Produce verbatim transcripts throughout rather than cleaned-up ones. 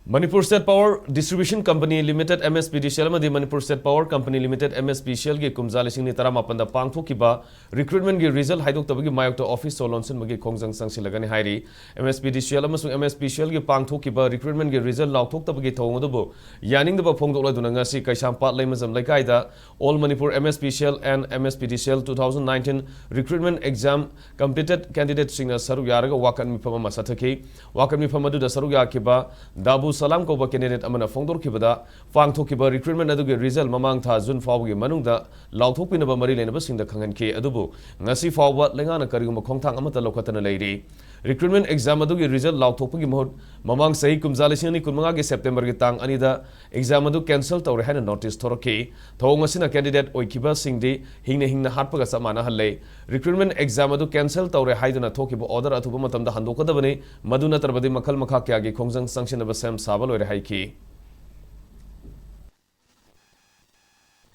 Manipur State Power Distribution Company Limited, M S P D C L, ꯑꯃꯗꯤ Manipur State Power Company Limited, M S P C L ꯒꯤ ꯀꯨꯝꯖꯥ ꯂꯤꯁꯤꯡ ꯑꯅꯤ ꯇꯔꯥꯃꯥꯄꯟꯗ ꯄꯥꯡꯊꯣꯛꯈꯤꯕ recruitment ꯒꯤ result ꯍꯥꯏꯗꯣꯛꯇꯕꯒꯤ ꯃꯥꯌꯣꯛꯇ office ꯁꯣ ꯂꯣꯟꯁꯤꯟꯕꯒꯤ ꯈꯣꯡꯖꯪ ꯆꯪꯁꯤꯜꯂꯒꯅꯤ ꯍꯥꯏꯔꯤ꯫ M S P D C L ꯑꯃꯁꯨꯡ M S P C L ꯒꯤ ꯄꯥꯡꯊꯣꯛꯈꯤꯕ recruitment ꯒꯤ result ꯂꯥꯎꯊꯣꯛꯇꯕꯒꯤ ꯊꯧꯑꯣꯡ ꯑꯗꯨꯕꯨ ꯌꯥꯅꯤꯡꯗꯕ ꯐꯣꯡꯗꯣꯛꯂꯗꯨꯅ ꯉꯁꯤ ꯀꯩꯁꯥꯝꯄꯥꯠ ꯂꯩꯃꯖꯝ ꯂꯩꯀꯥꯏꯗ All Manipur M S P C L and M S P D C L two thousand nineteen recruitment exam completed candidate ꯁꯤꯡꯅ ꯁꯔꯨꯛ ꯌꯥꯔꯒ ꯋꯥꯀꯠ ꯃꯤꯐꯝ ꯑꯃ ꯆꯠꯊꯈꯤ꯫ ꯋꯥꯀꯠ ꯃꯤꯐꯝ ꯑꯗꯨꯗ ꯁꯔꯨꯛ ꯌꯥꯈꯤꯕ ꯗꯥꯕꯨ ꯁꯂꯥꯝ ꯀꯧꯕ candidate ꯑꯃꯅ ꯐꯣꯡꯗꯣꯔꯛꯈꯤꯕꯗ, ꯄꯥꯡꯊꯣꯛꯈꯤꯕ recruitment ꯑꯗꯨꯒꯤ result ꯃꯃꯥꯡ ꯊꯥ June ꯐꯥꯎꯕꯒꯤ ꯃꯅꯨꯡꯗ ꯂꯥꯎꯊꯣꯛꯄꯤꯅꯕ ꯃꯔꯤ ꯂꯩꯅꯕꯁꯤꯡꯗ ꯈꯪꯍꯟꯈꯤ꯫ ꯑꯗꯨꯕꯨ ꯉꯁꯤ ꯐꯥꯎꯕ ꯂꯩꯉꯥꯛꯅ ꯀꯔꯤꯒꯨꯝꯕ ꯈꯣꯡꯊꯥꯡ ꯑꯃꯠꯇ ꯂꯧꯈꯠꯇꯅ ꯂꯩꯔꯤ꯫ Recruitment exam ꯑꯗꯨꯒꯤ result ꯂꯥꯎꯊꯣꯛꯄꯒꯤ ꯃꯍꯨꯠ ꯃꯃꯥꯡ ꯆꯍꯤ ꯀꯨꯝꯖꯥ ꯂꯤꯁꯤꯡ ꯑꯅꯤ ꯀꯨꯟꯃꯉꯥꯒꯤ September ꯒꯤ ꯇꯥꯡ ꯑꯅꯤꯗ exam ꯑꯗꯨ cancel ꯇꯧꯔꯦ ꯍꯥꯏꯅ notice ꯊꯣꯔꯛꯈꯤ꯫ ꯊꯧꯑꯣꯡ ꯑꯁꯤꯅ candidate ꯑꯣꯏꯈꯤꯕꯁꯤꯡꯗꯤ ꯍꯤꯡꯅ ꯍꯤꯡꯅ ꯍꯥꯠꯄꯒ ꯆꯞ ꯃꯥꯟꯅꯍꯜꯂꯦ꯫ Recruitment exam ꯑꯗꯨ cancel ꯇꯧꯔꯦ ꯍꯥꯏꯗꯨꯅ ꯊꯣꯛꯈꯤꯕ order ꯑꯊꯨꯕ ꯃꯇꯝꯗ ꯍꯟꯗꯣꯛꯀꯗꯕꯅꯤ꯫ ꯃꯗꯨ ꯅꯠꯇ꯭ꯔꯕꯗꯤ ꯃꯈꯜ ꯃꯈꯥ ꯀꯌꯥꯒꯤ ꯈꯣꯡꯖꯪ ꯆꯪꯁꯤꯟꯅꯕ ꯁꯦꯝ ꯁꯥꯕ ꯂꯣꯏꯔꯦ ꯍꯥꯏꯈꯤ꯫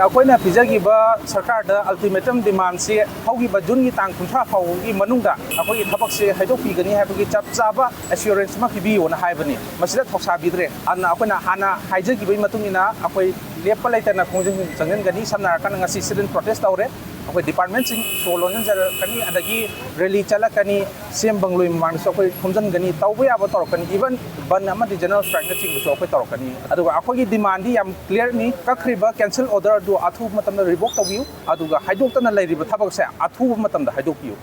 ꯑꯩꯈꯣꯏꯅ ꯄꯤꯖꯈꯤꯕ ꯁꯔꯀꯥꯔꯗ ultimatum demandꯁꯤ ꯍꯧꯈꯤꯕ Juneꯒꯤ ꯇꯥꯡ ꯀꯨꯟꯊ꯭ꯔꯥ ꯐꯥꯎꯕꯒꯤ ꯃꯅꯨꯡꯗ ꯑꯩꯈꯣꯏꯒꯤ ꯊꯕꯛꯁꯦ ꯍꯥꯏꯗꯣꯛꯄꯤꯒꯅꯤ ꯍꯥꯏꯕꯒꯤ ꯆꯞ ꯆꯥꯕ assurance ꯑꯃ ꯄꯤꯕꯤꯌꯣꯅ ꯍꯥꯏꯕꯅꯤ꯫ ꯃꯁꯤꯗ ꯊꯧꯁꯥꯕꯤꯗ꯭ꯔꯦ꯫ ꯑꯗꯨꯅ ꯑꯩꯈꯣꯏꯅ ꯍꯥꯟꯅ ꯍꯥꯏꯖꯈꯤꯕꯒꯤ ꯃꯇꯨꯡ ꯏꯟꯅ ꯑꯩꯈꯣꯏ ꯂꯦꯞꯄ ꯂꯩꯇꯅ ꯈꯣꯡꯖꯪ ꯆꯪꯁꯤꯟꯒꯅꯤ꯫ ꯁꯝꯅ ꯍꯥꯏꯔꯀꯥꯟꯗ ꯉꯁꯤ sit-in protest ꯇꯧꯔꯦ꯫ ꯑꯩꯈꯣꯏ departmentꯁꯤꯡ ꯁꯣ ꯂꯣꯟꯁꯤꯟꯖꯔꯛꯀꯅꯤ, ꯑꯗꯒꯤ rally ꯆꯠꯂꯛꯀꯅꯤ, ꯁꯦꯝ ꯕꯪꯂꯣꯏ ꯃꯃꯥꯡꯗꯁꯨ ꯑꯩꯈꯣꯏ ꯈꯣꯝꯖꯤꯟꯒꯅꯤ, ꯇꯧꯕ ꯌꯥꯕ ꯇꯧꯔꯛꯀꯅꯤ, even ꯕꯟ ꯑꯃꯗꯤ general strikeꯅꯆꯤꯡꯕꯁꯨ ꯑꯩꯈꯣꯏ ꯇꯧꯔꯛꯀꯅꯤ꯫ ꯑꯗꯨꯒ ꯑꯩꯈꯣꯏꯒꯤ demandꯗꯤ ꯌꯥꯝ clearꯅꯤ꯫ ꯀꯛꯈ꯭ꯔꯤꯕ cancel order ꯑꯗꯨ ꯑꯊꯨꯕ ꯃꯇꯝꯗ revoke ꯇꯧꯕꯤꯌꯨ, ꯑꯗꯨꯒ ꯍꯥꯏꯗꯣꯛꯇꯅ ꯂꯩꯔꯤꯕ ꯊꯕꯛꯁꯦ ꯑꯊꯨꯕ ꯃꯇꯝꯗ ꯍꯥꯏꯗꯣꯛꯄꯤꯌꯨ꯫